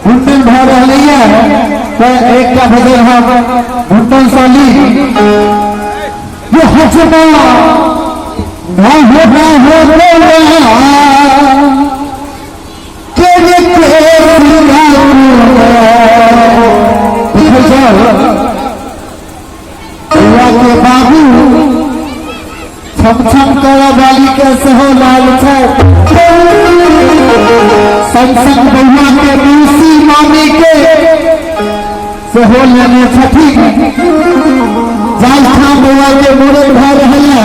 मुंडन भऽ रहलैए तऽ एकटा भजन हम मुंडन साली ये हजमा ना हो ना हो के के बौआ के बाबू छम छम करऽ वाली के सेहो लाल छै संग संग बौआ के मौसी मामी के सेहो लेने छथिन। जाहि ठाम बौआ के मूड़न भऽ रहल है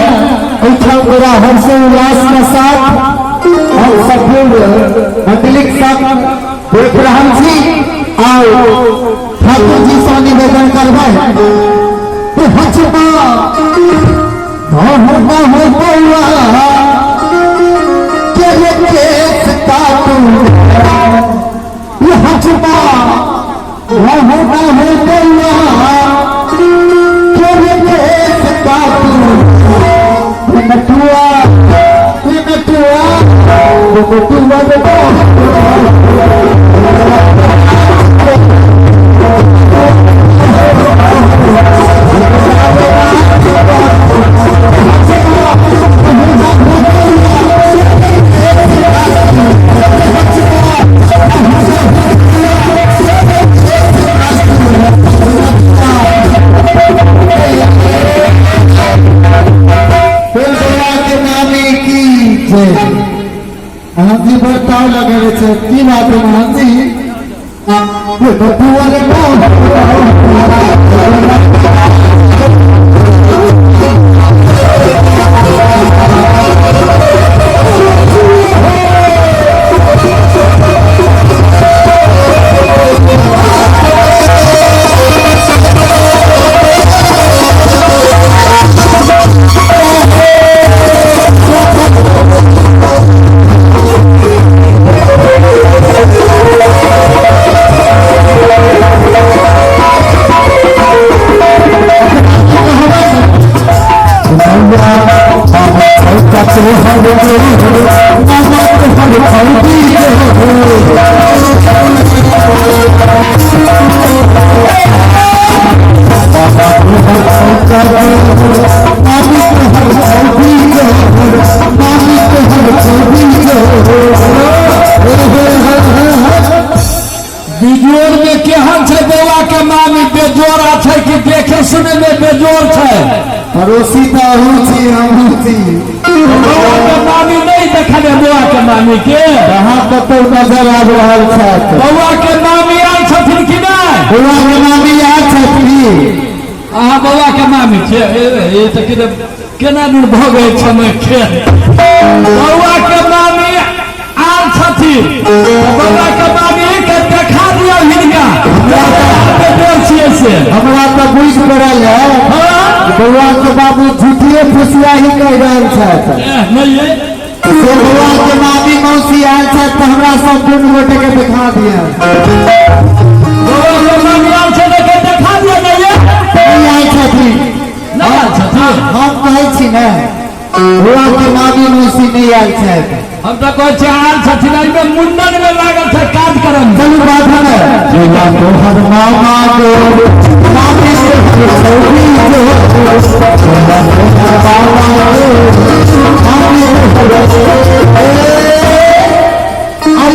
ओहिठाम बड़ा हर्ष उल्लास के साथ हम सब मंडलीक संग देख रहल छी। आउ ठाकुर जी से निवेदन करबै तो हचमा हो हो बौआ के केस काटू ये हचमा हो हो बौआ के केस काटू नटुआ नटुआ नटुआ। मोहन जी बड़ ताव लगेने छै की बात है मोहन जी? ये बटुआ रे बिजोड़ में केहन छै बौआ के मामी? बेजोड़ा छै कि देखे सुने में बेजोड़ छै? पड़ोसी तऽ अहूँ छी हमहूँ छी। बौआ के मामी नहीं देखले बौआ के मामी के? कहाँ कतौ नजर आबि रहल छथि। बौआ के मामी आयल छथिन कि नहि? बौआ के मामी आयल छथिन। अहाँ बौआ के मामी छियै? ई तऽ कि केना दूर भऽ गेल समय खेल। बौआ के मामी आयल छथिन, बौआ के मामी के देखा दियौ हिनका बेजोड़ छियै से। हमरा तऽ बुझि पड़ल है बौआ के बाबू झूठिए फुसिया ही कहि रहल छथि। नहीं से बौआ के मामी मौसी आयल छथि तऽ हमरा सब दुनू गोटे के देखा दिअ। बौआ के मामी आयल छै तऽ देखा दिअ। नहीं आयल छथिन। नहि आयल छथिन। हम कहै छी ने बौआ के मामी मौसी नहि आयल छथि। हम तऽ कहै छियै आयल छथिन, एहिमे मुंडन मे लागल छै कार्यक्रम। चलू बाधन बौआ तोहर मामा गो मामी तोहर छौरी गो, बौआ तोहर मामा गो मामी तोहर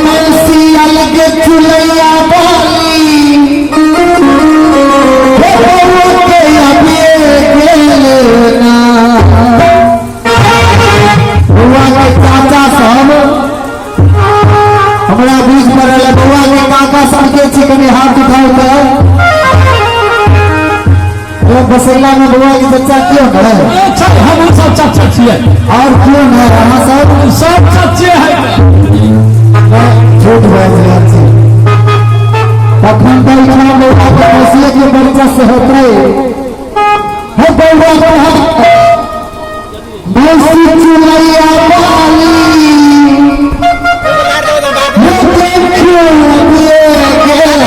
मौसी अलग चुलैया बाली हे बौआ के अबिए गेल ना। बौआ के चाचा सब हमरा बुझ पड़ल है, बौआ के काका सबके छी, कनि हाथ उठाउ तऽ। ओ बसैला में बौआ के चचा क्यों है? ए, छै, हमहूँ सब चचा छियै। और क्यों है अहाँ सब? सब चचे है। झूठ बाजि रहल छी। तखन तऽ एहिठाम बौआ के मौसिए के वर्चस्व हेतै। हे बौआ तोहर मौसी चुलैया बाली हे देखियो अबिए गेल।